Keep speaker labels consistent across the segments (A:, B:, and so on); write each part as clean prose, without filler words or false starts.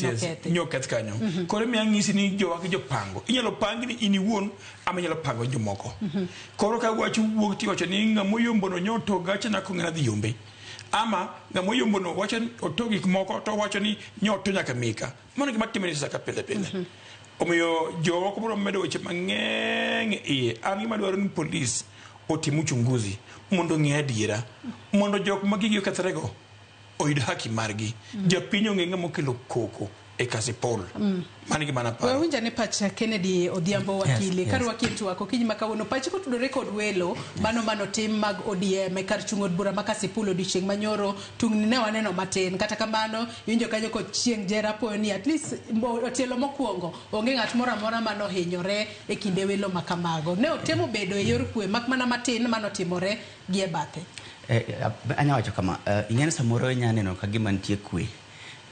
A: Yes,
B: nokethi.
A: Nyoketh kanyo. Koro miya ng'isi ni jowa gi jopango. Inyalo pang ni in iwuon ama inyalo pango jomoko. Koro ka wach wuok tiwacho ni ng'ama oyombono nyoto gachena kong'ena dhi yombe. Ama ng'ama oyombono wacho ni oto gik moko to wacho ni nyoto nyaka mika. Mano gima timore e siasa ka pile pile. Omiyo jomoko biro medo weche mang'eny e iye. An gima dwaro ni polis otim uchunguzi mondo ong'e adiera. Mondo jok ma gigi okethorego oyud haki margi. Japiny ong'e ng'ama okelo koko e Kasipul. Mano e gima naparo.
B: Wawinj ane pach Kennedy Odhiambo wakili karwaki e twak okinyi ma kawuono. Pachi kotudore kod welo mano manotim mag ODM e kar chung' od bura ma Kasipul odiochieng' manyoro tungni ne waneno matin. Kata kamano iwinjo kanyo kod chieng' jera apoyo ni at least otielo mokwongo onge ng'at moro amora manohinyore e kinde welo ma kamago. Ne otemo bedo e yor kwe mak mana matin manotimore gi e bathe.
C: Anya wacho kama, ing'e ni samoro inya neno ka gima nitie kwe,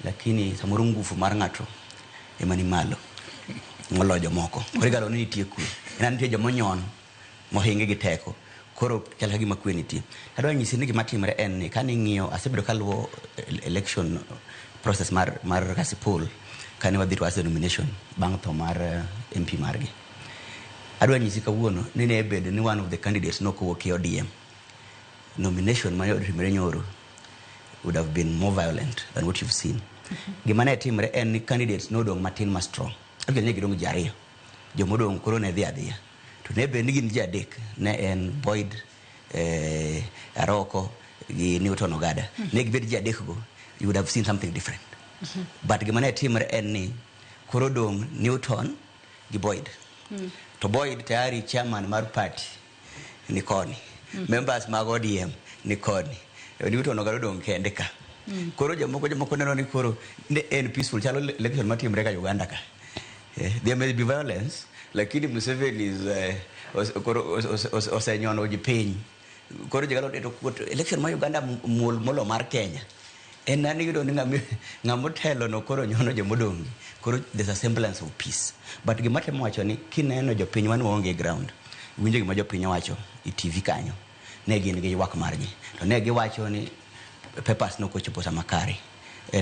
C: lakini samoro ngufu mar ng'ato ema ni malo moloyo jomoko. Koro igalo ni nitie kwe. En nitie joma onyon mohingi gi teko. Koro chal ka gima kwe nitie. Adwa nyisi ni gima timre en ni kane ing'iyo asebedo kaluwo election process mar Kasipul kane wadhi to the nomination bang' tho mar MP margi. Adwa nyisi kawuono ni ne bedo ni one of the candidates nokowuok e ODM. Nomination mane otimore nyoro would have been more violent than what you've seen. Gima ne timre en ni candidates nodong' matin ma strong. Actually ne gidong' ji ariyo. Jomodong' koro ne dhi adhiya. To ne bed ni gin ji adek, ne en Boyd, Aroko gi Newton Ogada. Ne gibed ji adek go, you would have seen something different. But gima ne timre en ni koro dong' Newton gi Boyd. To Boyd tayari chairman mar party ni koni. Members mag ODM ni koni. Newton Ogada odong' kende ka. Koro jomoko neno ni koro ne en peaceful chalo election matimre ka Uganda ka. There may be violence, lakini Museveni is koro osenyono ji piny. Koro ji galo to kuot election ma Uganda muol molo mar Kenya. En nani yudo ni ng'ama otelo no koro nyono jomodong'. Koro there's a semblance of peace. But gima temo wacho ni kineno jopiny wan waonge ground. Winjo gima jopiny owacho e TV kanyo. Ne gin gi ywak margi. To ne giwacho ni papers nokochopo sama kare.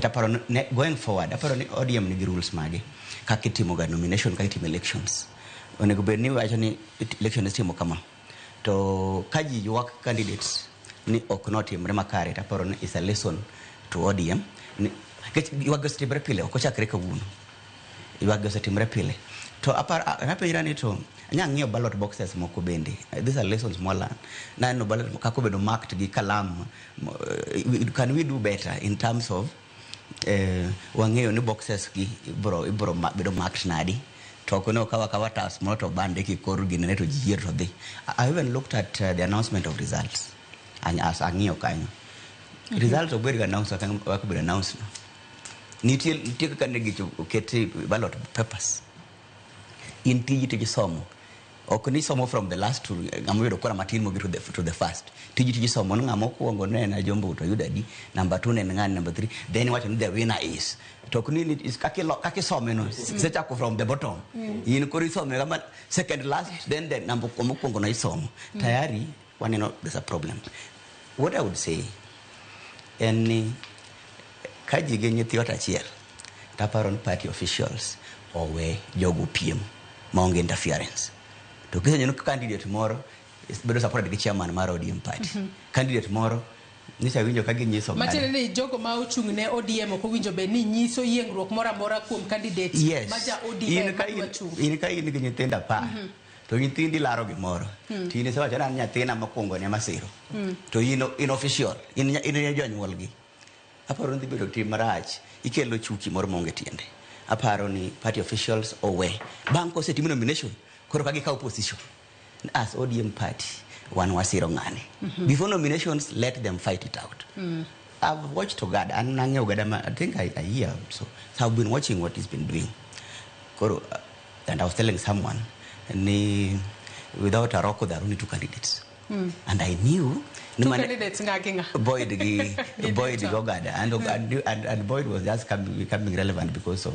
C: Taparo ni going forward, aparo ni ODM nigi rules mage. Kaka itimo ga nomination, kaka itimo elections. Onego bed ni wacho ni election itimo kama. To ka ji ywak candidates ni ok notimre makare, taparo ni is a lesson to ODM. Nikech ywak osetimre pile, ok ochakre kawuono. Ywak osetimre pile. To aparo, napenjra ni to anya ng'iyo ballot boxes moko bende. These are lessons mwalearn. Naneno ballot kaka obedo marked gi kalam. Can we do better in terms of wang'eyo ni boxes gi ibro bedo marked nadi? To ok ne okaw akawa tas moro to bandiki kor ginene to ji yier to dhi. I even looked at the announcement of results. Ang'iyo kanyo. Results ok bed ga announced kaka obedo announced no. Nitie kaka ne gicho oketi ballot papers. In tiji tij somo. Ok ni somo from the last to ng'ama oyudo kura matin mogik to the first. Tiji tij somo ni ng'ama okuongo ne en Ajombo to oyudo adi, number 2 ne en ng'ani, number 3. Then iwacho ni the winner is. To ok ni kaka isome no, isechako from the bottom. In koro isome kama second last, then the number mokwongo no isomo. Tayari waneno there's a problem. What I would say en ni ka ji gin nyithi ot achiel, taparo ni party officials owe jogo piem maonge interference. To kiseneno ka candidate moro bedo supported gi chairman mar ODM party. Candidate moro nyicha winjo ka ginyiso oganda.
B: Matiende ni jogo ma ochung' ne ODM ok owinjo bed ni nyiso yiengruok moro amora kuom candidate ma ja ODM
C: In ka
B: madwa
C: in,
B: chung'.
C: in ka in gi nyithindo 10 to nyithindi laro gimoro to in isewacho ni an nyathina mokwongo ne masiro to in official in jonyuolgi aparo ni dhi bedo tim marach ikelo chuki moro maonge tiende. Aparo ni party officials owe bang' kosetim nomination koro ka gikawo position as ODM party wan wasiro ng'ane. Before nominations, let them fight it out. I've watched Ogada an nang'eyo Ogada ma, I think a year so I've been watching what he's been doing. Koro and I was telling someone ni without Aroko there are only two candidates and I knew ni
B: Two
C: mane
B: candidates ng'a gi ng'a?
C: Boyd gi
B: Gi
C: Boyd gi
B: Newton.
C: Ogada and Boyd was just becoming relevant because of